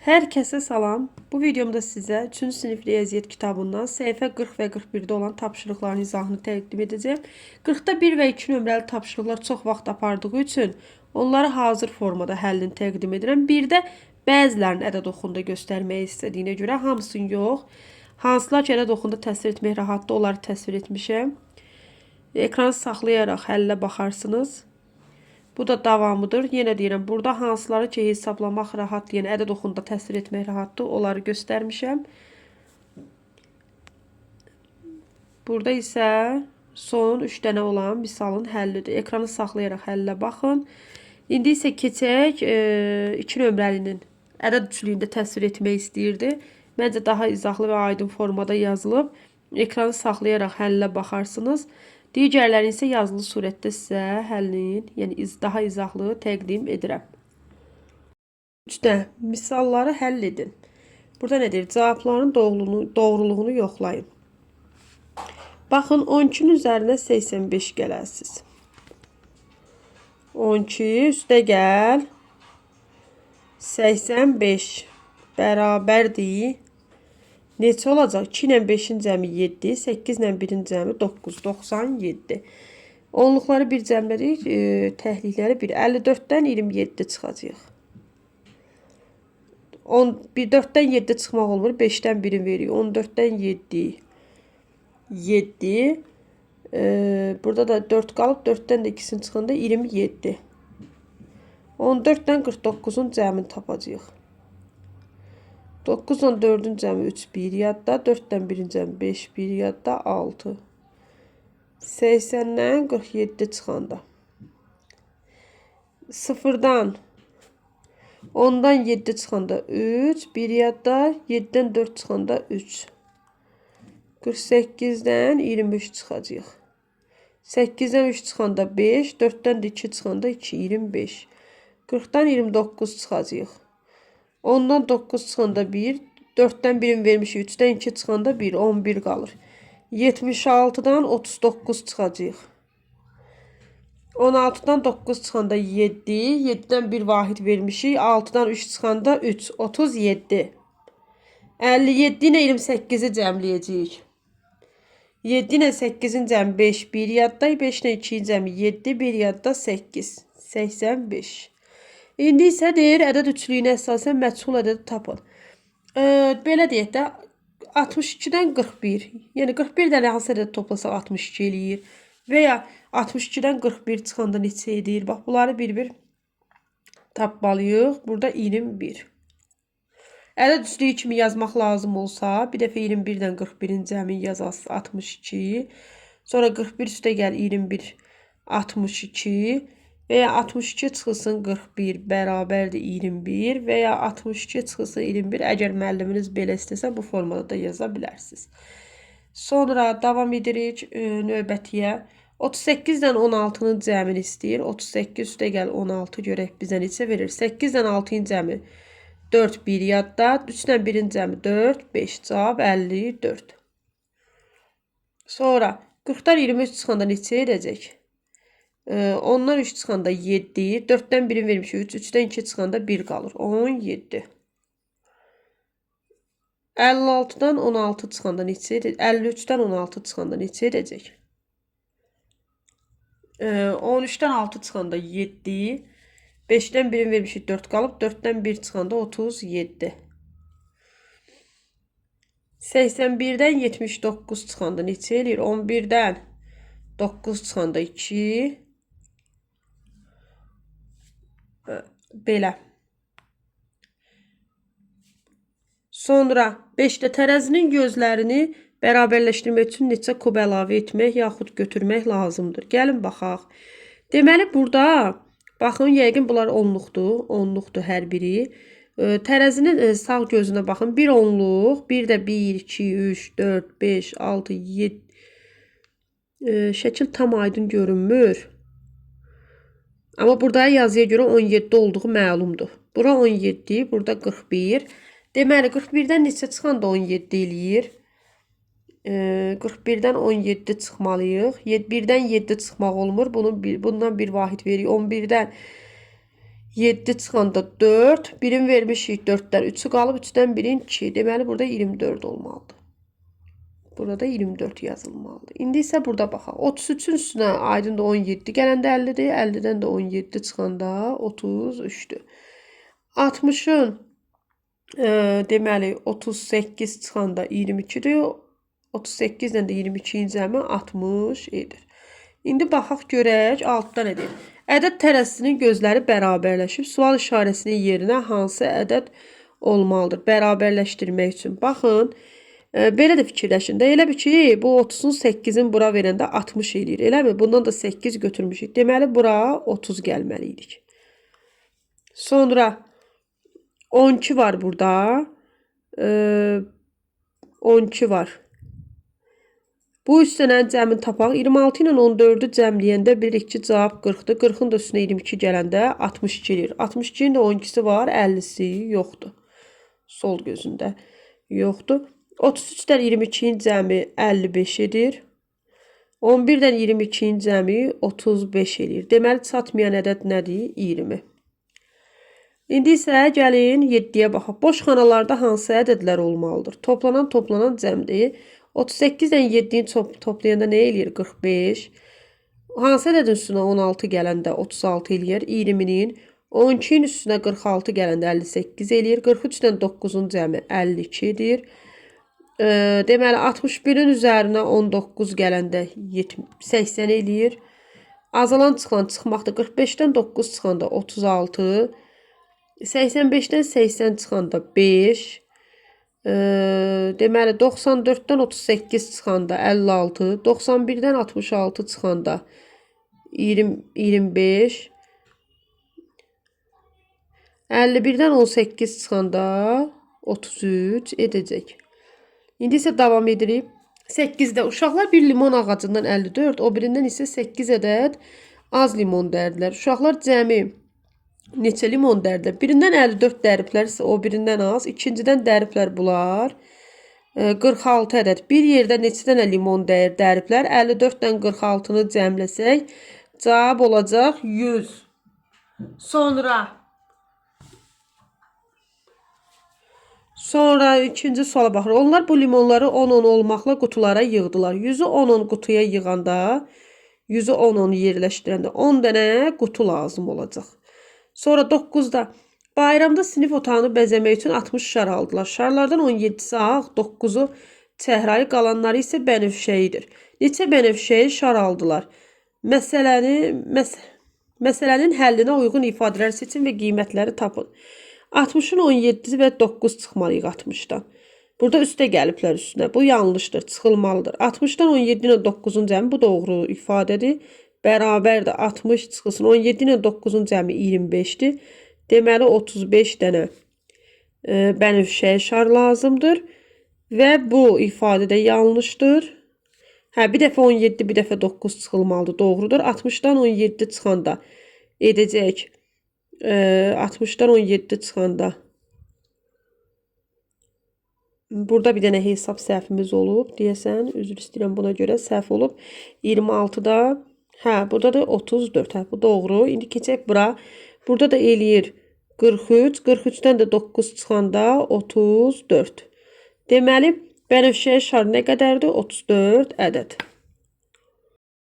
Hər kəsə salam. Bu videomda sizə 3-cü sinif riyaziyyat kitabından səhifə 40 və 41-də olan tapşırıqların izahını təqdim edəcəyəm. 40-da 1 və 2 nömrəli tapşırıqlar çox vaxt apardığı üçün onları hazır formada həllini təqdim edirəm. Bir də bəzilərinin ədəd oxunda göstərməyi istədiyinə görə hamısını yox, hansılar ki ədəd oxunda təsvir etmək rahatdır, onları təsvir etmişəm. Ekranı saxlayaraq həllə baxarsınız. Bu da davamıdır. Yenə deyirəm, burada hansıları ki hesablamaq rahatdır, yəni ədəd oxunda təsvir etmək rahatdır, onları göstərmişəm. Burada isə son 3 dənə olan misalın həllidir. Ekranı saxlayaraq həllə baxın. İndi isə keçək 2 nömrəlinin ədəd üçlüyündə təsvir etmək istəyirdi. Məncə daha izahlı və aydın formada yazılıb. Ekranı saxlayaraq həllə baxarsınız. Digərlərini isə yazılı surətdə sizə həllini, yəni daha izahlı təqdim edirəm. 3-də misalları həll edin. Burada nə deyir? Cavabların doğruluğunu yoxlayın. Baxın, 12-nin üzərinə 85 gələrsiz. 12 üstə gəl 85 bərabərdir. Neçə olacaq? 2 ilə 5-in cəmi 7, 8 ilə 1-in cəmi 9, 97. Onluqları bir cəmlədik, təhlikləri 1. 54-dən 27 çıxacaq. 4-dən 7 çıxmaq olmur, 5-dən 1-in veririk. 14-dən 7, 7. Burada da 4 qalıb, 4-dən də 2-sini çıxanda 27. 14-dən 49-un cəmini tapacağıq. 9-dan 4-ün cəmi 3, 1 yadda, 4-dən 1-in cəmi 5, 1 yadda, 6. 80-dən 47 çıxanda. 0-dan 10-dan 7 çıxanda 3, 1 yadda, 7-dən 4 çıxanda 3. 48-dən 23 çıxacaq. 8-dən 3 çıxanda 5, 4-dən də 2 çıxanda 2, 25. 40-dan 29 çıxacaq. 10-dan 9 çıxanda 1, 4-dən 1-in vermişik, 3-dən 2 çıxanda 1, 11 qalır. 76-dan 39 çıxacaq. 16-dan 9 çıxanda 7, 7-dən 1 vahid vermişik, 6-dan 3 çıxanda 3, 37. 57 ilə 28-i cəmləyəcəyik. 7 ilə 8-in cəmi 5, 1 yadda, 5 ilə 2-in cəmi 7, 1 yadda 8, 85. İndi isə deyir, ədəd üçlüyünə əsasən məchul ədədi tapın. Belə deyək də, 62-dən 41. Yəni 41 dənə hansı ədəd toplasaq 62 eləyir. Və ya 62-dən 41 çıxanda neçə edir? Bax, bunları bir-bir tapmalıyıq. Burada 21. Ədəd üçlüyü kimi yazmaq lazım olsa, bir dəfə 21-dən 41-in cəmini yazasınız 62. Sonra 41 üstə gəl 21, 62. Və ya 62 çıxılsın 41 bərabərdir 21 və ya 62 çıxılsın 21. Əgər müəlliminiz belə istəsə, bu formada da yaza bilərsiniz. Sonra davam edirik növbətiyə. 38-dən 16-nın cəmini istəyir. 38 üstə gəl 16 görək bizə neçə verir. 8-dən 6-nın cəmi 4, 1 yadda. 3-dən 1-in cəmi 4, 5. Cavab 54. Sonra 40-dan 23 çıxanda neçə edəcək? 10-dan 3 çıxanda 7, 4-dən 1-in vermişik 3, 3-dən 2 çıxanda 1 qalır. 17. 56-dan 16 çıxanda neçə edəcək? 53-dən 16 çıxanda neçə edəcək? 13-dən 6 çıxanda 7, 5-dən 1-in vermişik 4 qalıb, 4-dən 1 çıxanda 37. 81-dən 79 çıxanda neçə eləyir? 11-dən 9 çıxanda 2. Belə. Sonra 5-də tərəzinin gözlərini bərabərləşdirmək üçün neçə kub əlavə etmək yaxud götürmək lazımdır. Gəlin baxaq. Deməli, burada baxın, yəqin bunlar onluqdur. Onluqdur hər biri. Tərəzinin sağ gözünə baxın. 1 onluq, bir də 1, 2, 3, 4, 5, 6, 7. Şəkil tam aydın görünmür. Amma burada yazıya görə 17 olduğu məlumdur. Bura 17, burada 41. Deməli, 41-dən neçə çıxanda 17 eləyir? 41-dən 17 çıxmalıyıq. 1-dən 7 çıxmaq olmur. Bundan bir vahid veririk. 11-dən 7 çıxanda 4. 1-in vermişik 4-dən 3-ü qalıb, 3-dən 1-in 2. Deməli, burada 24 olmalıdır. Burada 24 yazılmalıdır. İndi isə burada baxaq. 33-ün üstünə aydındır 17 gələndə 50-dir. 50-dən də 17 çıxanda 33-dür. 60-ın deməli 38 çıxanda 22-dir. 38 ilə də 22-nin cəmi 60 edir. İndi baxaq görək altda nə deyir. Ədəd tərəzisinin gözləri bərabərləşib. Sual işarəsinin yerinə hansı ədəd olmalıdır? Bərabərləşdirmək üçün. Baxın, belə də fikirləşin də. Elə bil ki, bu 30-un 8-in bura verəndə 60 eləyir. Eləmi? Bundan da 8 götürmüşük. Deməli, bura 30 gəlməli idik. Sonra 12 var burada. 12 var. Bu üstənən cəmin tapaq. 26 ilə 14-ü cəmləyəndə bilirik ki, cavab 40-dır. 40-ın da üstünə 22 gələndə 62 eləyir. 62-nin də 12-si var, 50-si yoxdur. Sol gözündə yoxdur. 33-dən 22-nin cəmi 55 edir. 11-dən 22-nin cəmi 35 eləyir. Deməli, çatmayan ədəd nədir? 20. İndi isə gəlin 7-yə baxaq. Boş xanalarda hansı ədədlər olmalıdır? Toplanan toplanan cəmdir. 38 ilə 7-ni toplayanda nə eləyir? 45. Hansı ədədin üstünə 16 gələndə 36 eləyir? 20-nin. 12-nin üstünə 46 gələndə 58 eləyir. 43 ilə 9-un cəmi 52 edir. Deməli, 61-in üzərinə 19 gələndə 80 eləyir. Azalan çıxan çıxmaqdır. 45-dən 9 çıxanda 36. 85-dən 80 çıxanda 5. Deməli, 94-dən 38 çıxanda 56, 91-dən 66 çıxanda 20, 25, 51-dən 18 çıxanda 33 edəcək. İndi isə davam edirik. 8-də uşaqlar bir limon ağacından 54, o birindən isə 8 ədəd az limon dərdilər. Uşaqlar cəmi neçə limon dərdilər? Birindən 54 dəriblərsə, o birindən az. İkincidən dəriblər bunlar. 46 ədəd. Bir yerdə neçə dənə limon dəriblər? 54-dən 46-nı cəmləsək, cavab olacaq 100. Sonra ikinci suala baxırıq. Onlar bu limonları 10-10 olmaqla qutulara yığdılar. 100-ü 10-10 qutuya yığanda, 100-ü 10-10 yerləşdirəndə 10 dənə qutu lazım olacaq. Sonra 9-da bayramda sinif otağını bəzəmək üçün 60 şar aldılar. Şarlardan 17-si ağ, 9-u çəhrayı, qalanları isə bənövşəyidir. Neçə bənövşəyi şar aldılar? Məsələnin həllinə uyğun ifadələr seçin və qiymətləri tapın. 60-ın 17-si və 9 çıxmalıyıq 60-dan. Burada üstə gəliblər üstünə. Bu yanlışdır, çıxılmalıdır. 60-dan 17 ilə 9-un cəmi, bu doğru ifadədir. Bərabərdir 60 çıxılsın. 17 ilə 9-un cəmi 25-dir. Deməli 35 dənə bənövşəyi şar lazımdır. Və bu ifadə də yanlışdır. Hə, bir dəfə 17, bir dəfə 9 çıxılmalıdır. Doğrudur. 60-dan 17 çıxanda edəcək. 60-dan 17 çıxanda burada bir dənə hesab səhvimiz olub. Deyəsən, üzr istəyirəm buna görə səhv olub. 26-da, hə, burada da 34. Hə, bu doğru. İndi keçək bura. Burada da eləyir 43. 43-dən də 9 çıxanda 34. Deməli, bənövşəyi şar nə qədərdir? 34 ədəd.